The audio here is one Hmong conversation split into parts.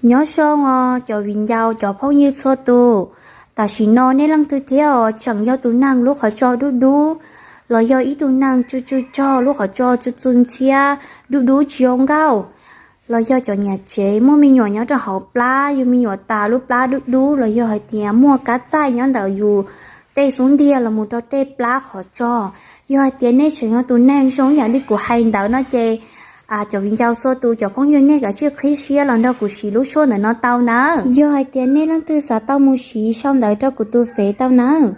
Nyob zoo os cov viv ncaus cov phooj ywg txhua tus, tam sim no nej leej twg thiab os tseem yog tus neeg lub qhov tso dub dub, los yog ib tug neeg tsw tsw tsog lub qhov tso tsw tsw ntxhiab dub dub tsis zoo nkauj, los yog cov nyuam tsev muaj me nyuam nyob rau hauv plab, yus me nyuam tas lub plab dub dub, los yog hais tias muaj kab txaij nyob ntawm yus tej xub ntiag los mus rau tej plab qhov tso, yog hais tias nej tseem yog tus neeg zoo yam li kuv hais ntawd no ces cov viv ncaus txhua tus cov phooj ywg nej kav tsij qhib siab los nrog kuv siv lub suab ntawm no tau nawb. Yog hais tias nej leej twg xav tau mus siv sau ntawv rau kuv tus fev tau nawb.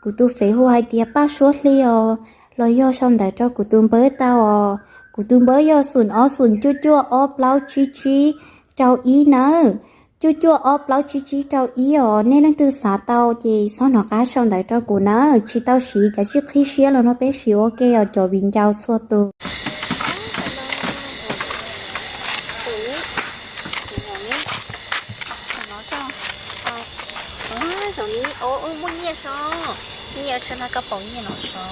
Kuv tus fev hu hais tias Paj Suab Hli os, los yog sau ntawv rau kuv tus npawb tau os. Kuv tus npawb yog xoom ob xoom cuaj cuaj ob plaub tsib tsib rau ib nawb. Cuaj cuaj ob plaub tsib tsib rau ib os. Nej leej twg xav tau ces txhob hnov qab sau ntawv rau kuv nawb. Tsis tau siv kav tsij qhib siab los nrog peb siv ua ke os cov viv ncaus txhua tus. Muaj nyiaj so, nyiaj tshaj na koj pom nyiaj no so,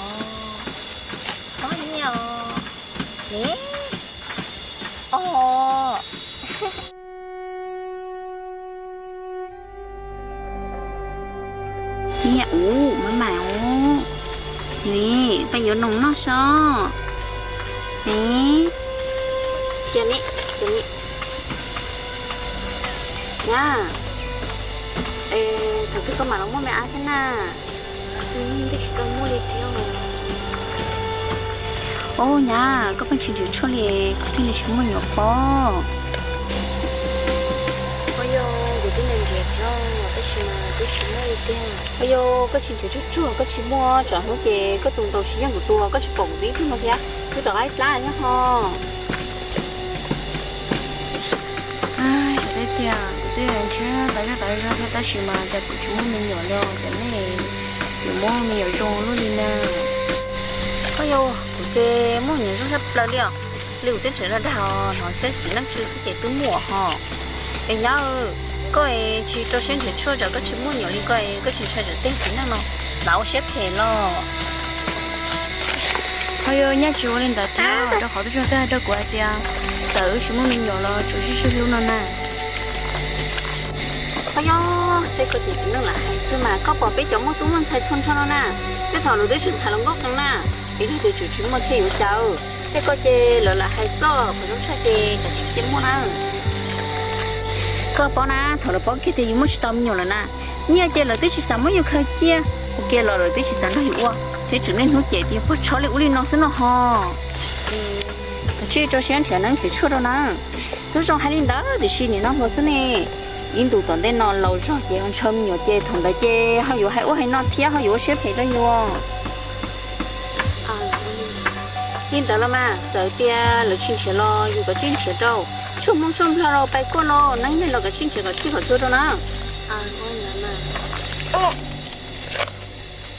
muaj nyiaj os, ne, os. Nyiaj ub, maj mam os, ne, peb yuav noog noj so, ne, cia ne, cia ne, nyab, es thaum twg koj mam los muab me ab thiab na? Tab sis koj muaj li thiab. Os nyab, koj pheej tsis nrhiav tshuaj li, koj thiaj li tsis muaj nyuam pob. Os yog, kuv twb nrhiav nrhiav thiab, tab sis mas twb tsis muaj li tiag. Os yog, koj tsis nrhiav tshuaj tshuaj koj tsis muaj, tsam hnub ces koj tus ntaus tsis yeej kuv tus, koj tsis pom kuv ib tug no thiab, twb tom qab ib plab thiab ho. Kuv twb tias kuv twb nrhiav tas zog tas zog thiab tab sis mas cas kuv tsis muaj me nyuam li, cas nej yuav muaj me nyuam zoo luaj li na? Os yog, kuv ces muaj nyuam zoo tshaj plaws li os. Li kuv twb nrhiav los dag os, hnov xwb txiv neej tsw xwb ces twb muaj ho. Es nyab, koj tsis rau siab nrhiav tshuaj tsam koj tsis muaj nyuam li, koj koj tsis ntshai tsam tej txiv neej no lam ua siab phem los? Ho yog nyab tsis ua li ntawd thiab, rau qhov tub tsuag twb hais rau kuv hais tias txawm wb tsis muaj me nyuam los tsuas sib sib hlub no na. Ho yog, tej koj ces txiv neej lam hais xwb mas, koj pom peb cov muaj tub muaj ntxhais txhua nrho no na, tej thaum lawv twb tseem tham hluas nkauj qees na, es yog tias tseem tsis muaj thiaj yuav cas, tej koj ces lawv lam hais xwb, qhov zoo tshaj ces kav tsij cia muaj na. Koj paub na, thaum lawv paub kiag tias yus muaj tsis tau me nyuam lawm na, nyiaj ces lawv twb tsis xav muab yus khaws cia, ua ke los lawv twb tsis xav nrog yus ua, thiab tseem niaj hnub cem tias yus pog tsho li ub li no xwb no ho. Kav tsij rau siab nrhiav neeb nrhiav tshuaj rau na. Tub zoo hais li ntawd tiam sis nim no hluas xwb ne, ib ntus tom ntej no laus zog ces ho ntshaw me nyuam ces thaum ntawd ces ho yuav hais ub hais no thiab ho yuav ua siab phem rau yus. Li ntawd los mas txawm tias lawv tsis nrhiav los yus kav tsij nrhiav rau, tshuaj Hmoob tshuaj Nplog los pais kuaj no, neeb yeg los kav tsij nrhiav kom txhij kom txhua rau na.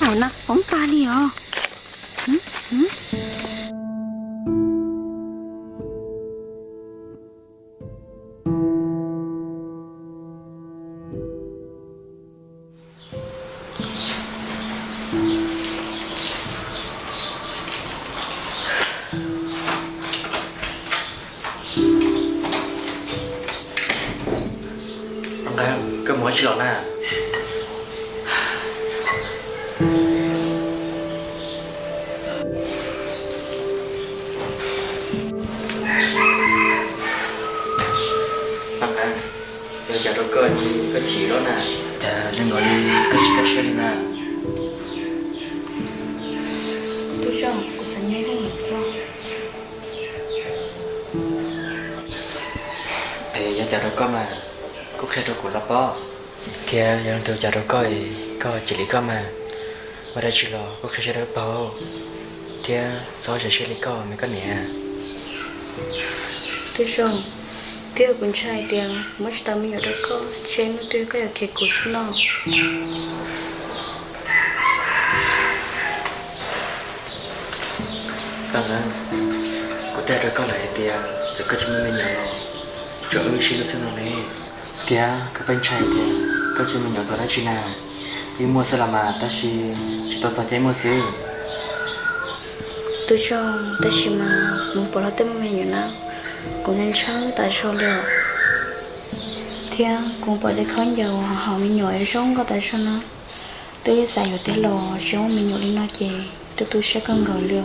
Au na, poob tag li os. Koj mus tsis los na? Yog cas rau koj ces koj chim lawm na? Cas zoo nkaus li koj tsis kaj siab li na? Tub Zoo, kuv xav nyob ib leeg lawm xwb. Es yog cas rau koj mas, kuj qhia rau kuv los paub. Thiab yog leej twg ua cas rau koj es koj cia li koj mas, ua dab tsi los kuj qhia siab rau paub, thiab txhob zam siab li koj me koj niam. Tub Zoo, twb yog kuv ntshai tias kuv muab tsis tau me nyuam rau koj, ntshe hnub twg koj yuav khiav kuv xwb no. Koj na, kuv twb hais rau koj lawm hais tias txawm koj tsis muaj me nyuam los tsuas wb sib hlub xwb no ne. Thiab koj pheej ntshai tias koj tsis muaj me nyuam ua dab tsi na, wb muaj xwb los mas tab sis tsis tau txog caij muaj xwb. Tub Zoo, tab sis mas kuv mus pom luag tej muaj me nyuam na, kuv ntshai tas zog li os. Thiab kuv pom tej khaub ncaws uas haum me nyuam zoo nkauj tas zog no, twb xav yuav thiab los tsis muaj me nyuam li no ces tu tu siab kawg nkaus li.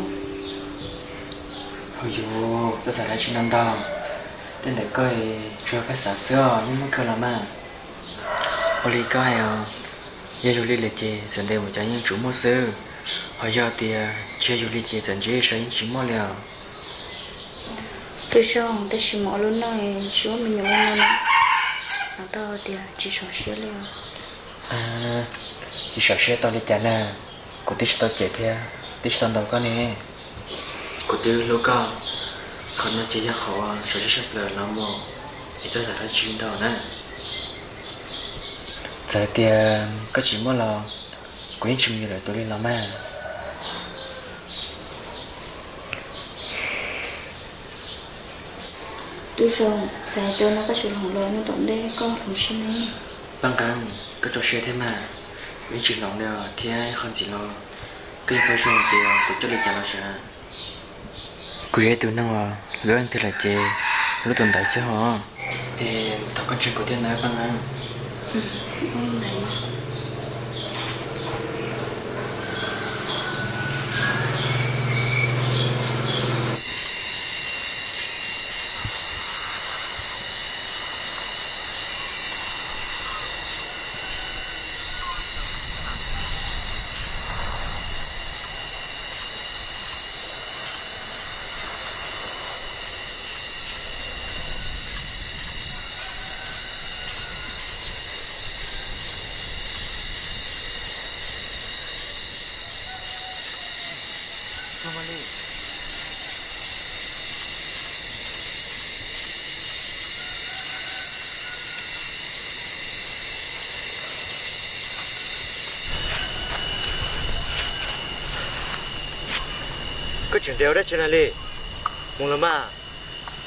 Hauj yus, koj xav dab tsi no ntag? Tej ntawm koj tsuas yog koj xav xwb os, yeej muaj kawg los mas. Ua li koj hais os, yog yus li lawm ces txawm ntev mus cas yeej tsuas muaj xwb, ho yog tias tsis yog yus li ces txawm ntshe sav yeej tsis muaj li os. Twb zoo, tab sis mas ua lub neej tsis muaj me nyuam li no, hnov tau tias tsis zoo siab li. Tsis zoo siab tau li cas na, kuv twb tsis tau cem thiab twb tsis tau ntaus koj ne. Kuv twb hlub koj, qhov no ces yog qhov zoo siab tshaj plaws los mus, es txhob xav dab tsi ntau na. Txawm tias koj tsis muaj los kuv yeej tsis mus yuav lwm tus li los mas. Twb zoo, txawm tias no koj tsis hloov los nyob tom ntej koj hloov siab ne. Paj Nqeeb, koj tso siab thiab mas, kuv yeej tsis hloov li os, thiab ib qho ntxiv los koj yeej paub zoo tias kuv coj li cas los sav. Kuv yog ib tug neeg uas hlub leej twg lawm ces hlub tus ntawd xwb hos. Es thov koj ntseeg kuv thiab nawb Paj Nqeeb. Koj tseem nres ua dab tsi na li? Mus los mas,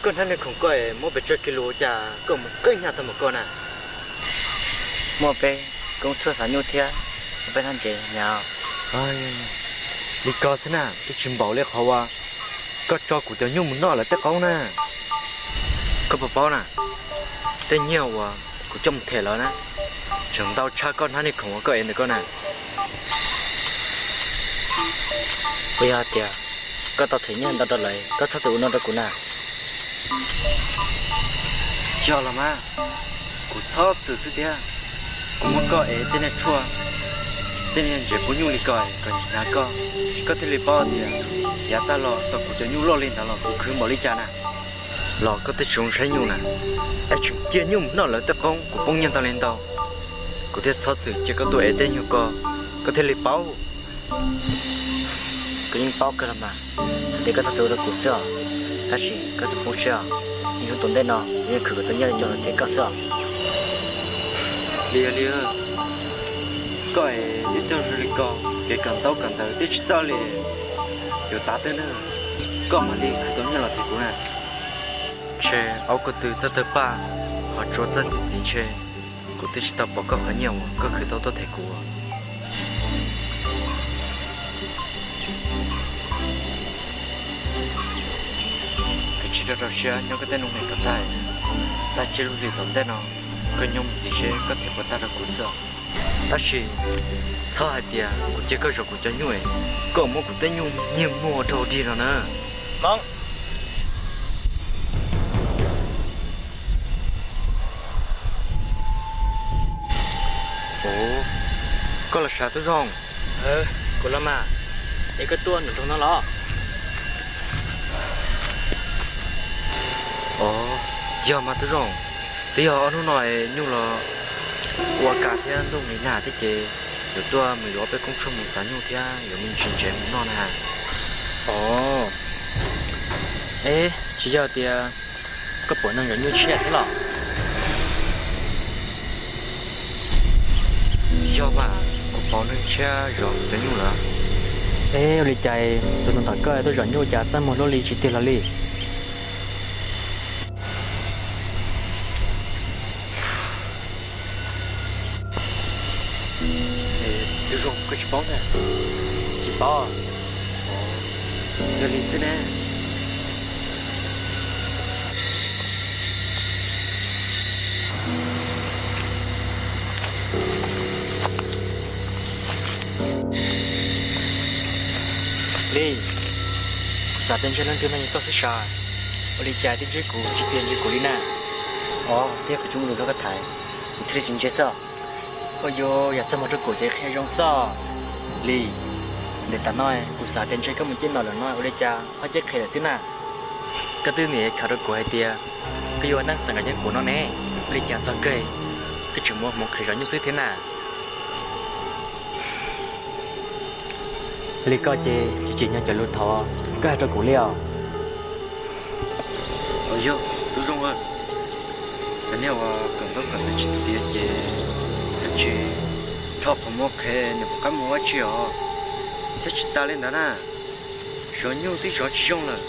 koj hnab niag khoom koj es muab pes tsawg kis lus cas koj mus qeeb hnyav tag mus koj na. Muaj peb koob tshuaj xav nyuj thiab muaj peb hnab ntses nyam. Li ko xwb na, twb tsis npaum li qhov uas koj tso kuv cov nyuj mus noj lawv tej qoob na. Koj puas paub na, tej nyiaj uas kuv coj mus them lawv na, tseem ntau tshaj koj hnab niag khoom uas koj ev ntawm koj na. Puas yog hais tias koj tau them nyiaj ntau rau lawv, koj txhob txwm ua no rau kuv na? Yog los mas, kuv txhob txwm xwb tiag. Kuv muab koj ev tej niag tshuaj, tej niag ntses pub nyuj li ko kom hnyav koj, koj thiaj li paub tias yav tag los tau kuv cov nyuj loj li ntawd los kuv khwv npaum li cas na. Los koj twb tsis zoo saib nyuj na, es tseem cia nyuj mus noj lawv tej qoob, kuv poob nyiaj ntau li ntau, kuv thiaj txhob txwm cia koj tuaj ev tej nyuag ko, koj thiaj li paub. Kuv yeej paub kawg los mas, hais tias koj txhob txwm ua rau kuv xwb os, tab sis koj txhob poob siab os, ib hnub tom ntej no kuv yeej khwv kom tau nyiaj li coj los them koj xwb os. Li li, koj es tib tug zoo li ko, kev kawm ntaub kawm ntawv twb tsis txawj li, yuav tav twg na, koj mam li khwv tau nyiaj los them kuv na. Ntshe aub ko tw txawj tawg paj, ho tsua txawj txi txiv ntshe kuv twb tsis tau pom koj qhov nyiaj uas koj khwv tau tuaj them kuv. Kuv tsis rau rau siab nyob koj tej nuj nqis kom tag, tag tsiab lub hlis tom ntej no koj nyob mus ntxiv seb koj them puas tag rau kuv xwb. Tab sis txhob hais tias kuv cia koj zov kuv cov nyuj es koj muab kuv tej nyuj nyiag muag rau dig no na. Hmoob. Ov, koj los sav Tub Zoo? Kuv los mas, es koj tuaj nram nroog no los? Ov, yog mas Tub Zoo, twb yog ob hnub no nyuj los ua kas thiab ntuj nqis nag thiab ces yuav tuaj mus yuav ob peb koob tshuaj mus xav nyuj thiab yuav me ntsis ntses mus noj na. Ov, es tsis yog tias koj pom neeg zov nyuj tshiab thiab los? Yog mas, kuv pom neeg tshiab zov kuv cov nyuj lawm. Es ua li cas tus ntawm koj tuaj zov nyuj cas txaj muag luaj li tsis tiag los li? Tub Zoo, koj tsis paub na? Tsis paub. Yog li xwb ne. Xav tias ntshe leej twg no yog koj xwb sav. Ua li cas twb ntsib kuv tsis tias ntsib kuv li na? Os, twb yog kuv tsis muaj lus nrog koj tham, kuv thiaj li tsis ntse xwb. Koj yuav yam txog muag rau kuv ces qhia zoo xwb. Lis, ntawm tas no kuv xav tias ntshe koj mus ciaj nom lawm no ua li cas ho ciaj qhia lawm xwb na. Koj twb niam khav rau kuv hais tias koj yuav ua neej xav nkawd nyob kuv no ne, ua li cas txog kawg koj tseem muab hmoov qhia zov nyuj xwb thiab na. Li koj ces tsis tsim nyog cov lus thov koj hais rau kuv li os. Yog, Tub Zoo, cov niag uas kawm ntaub kawm ntawv tsis tiav ces ntshe rho qhov muag qhia nws puas qab mus ua dab tsi os. Thiab tsis tas li ntawd na, zov nyuj twb zov tsis zoo lawm,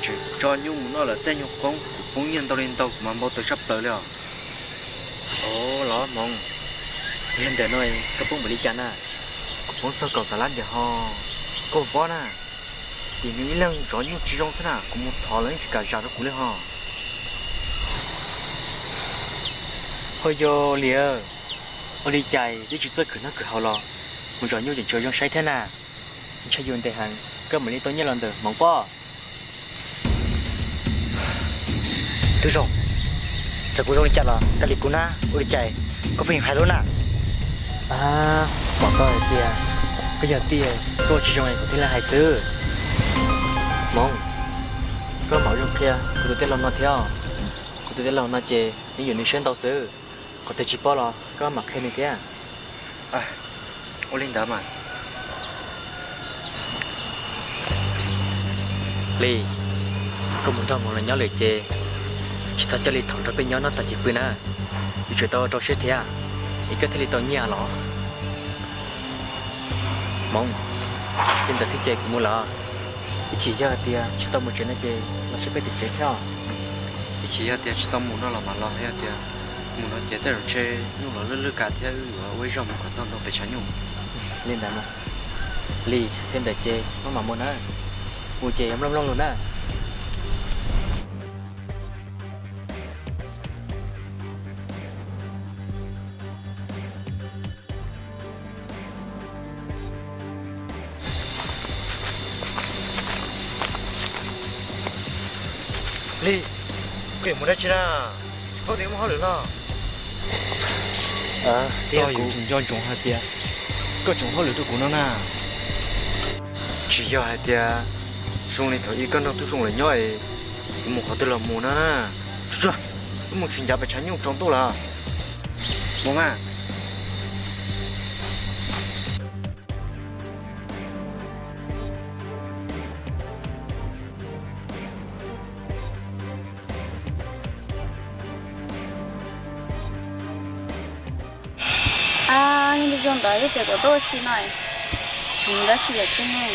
tseem tso nyuj mus noj lawm tej nyuag qoob kuv poob nyiaj ntau li ntau kuv mas npau taws tshaj plaws li os. Ov, los Hmoov, yog ntawm no koj poob npaum li cas na? Kuv poob txog kaum tawm lab ntiag ho. Koj puas paub na, ces nws ib leeg zov nyuj tsis zoo xwb na, kuv mus thov los yeej tsis kam zam rau kuv li ho. Ho yog li, ua li cas twb tsis txawj khwv noj khwv haus los mus zov nyuj tseem tsis zoo saib thiab na. Ntshai yus ntes heev koj mam li tau nyiaj los ntawm Hmoov pob. Tub Zoo, txawm kuv zoo li cas los koj hliv kuv na, ua li cas koj pheej yuav hais lub na? Pom tau hais tias koj yog tiag, koj ua tsis zoo es kuv thiaj li hais xwb. Hmoov, koj mam ua zoo qhia kuv tus tij laug no thiab. Kuv tus tij laug no ces yeej yuav nws siab ntau xwb, qhov twg tsis paub los koj mam qhia nws thiab. Ua li ntawd mas. Lis, koj mus nrog Hmoov lawv nyob lawm ces tsis txhob coj Lis Thoob nrog peb nyob noj tas ces pw na, yuav tsum tau rau siab thiab, es koj thiaj li tau nyiaj los. Hmoov, li ntawd xwb ces kuv mus lawm. Ib chim yog hais tias tsis tau mus tsev no ces los saib peb tim tsev thiab. Ib chim yog tias tsis tau mus no los mam los, yog tias mus no ces tej zaum ntshe nyuj los lwj lwj ka thiab wb yuav ua ib zaug mus kom txog ntua pem tshav nyuj. Li ntawd mas. Lis, li ntawd ces wb mam mus na. Mus ces yog mloog mloog lus na. Lis, koj yuav mus dab tsi na? Tsis paub tias muaj hauj lwm los? Koj yuav nco ntsoov hais tias koj tseem hauj lwm rau kuv no na. Tsis yog hais tias zoo li thaum ub koj nrog Tub Zoo lawv nyob es yuav mus qhov twg los mus no na. Tsuag tsuag, wb mus tsis ncav pem tshav nyuj tsaus ntuj lawm. Mus mas. Zoo ntawd ib ces kom tuaj ua si no, tsis mus dab tsi lawm thiab ne.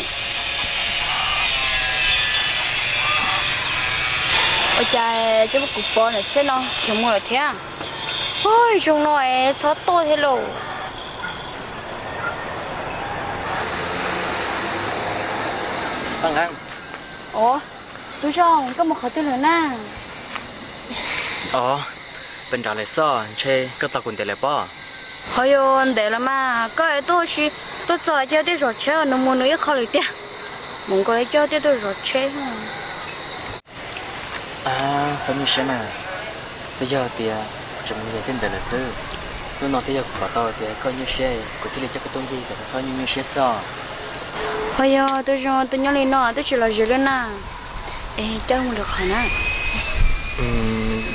Ua cas cov kuv pom ntawm tsheb no khiav mus lawm thiab? Ua zoo no es txhob tuaj thiab lauj. Os, Tub Zoo, koj mus qhov twg lawm na? Os, pem nrad lawm xwb, ntshe koj tos kuv ntev lawm pob. Ho yog ntev lawm mas koj tuaj ua si, tuaj txog ces tej zov tsheb nws mus nws ib qho lawm tiag. Mus nkaus li coj thiaj tuaj zov tsheb. Txhob nyuaj siab mas, twb yog tias kuv tseem mus yos tej ntawd lawm xwb. Hnub no twb yog kuv pom tau tias koj nyuaj siab, kuv thiaj li coj koj tuaj ncig kom koj txhob nyuaj nyuaj siab xwb os. Ho yog Tub Zoo, tus nyob li no twb tsis los ze li na. Es coj mus lwm qhov na.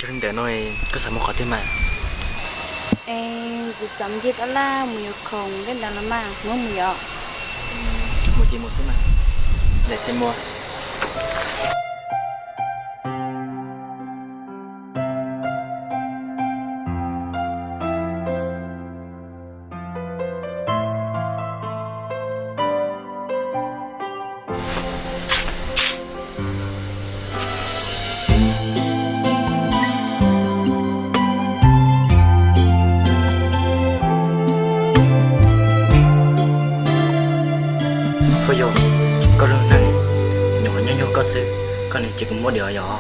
Yog li ntawd no koj xav mus qhov twg mas? Es kuv xav ncig tab laj mus yuav khoom tej ntawd los mas, muab mus yom. Mus ces mus xwb mas. Ntawm ces mus. Koj yog, koj lub neej nyuaj nyuaj koj xwb, koj nws ces kuv muab diam yom.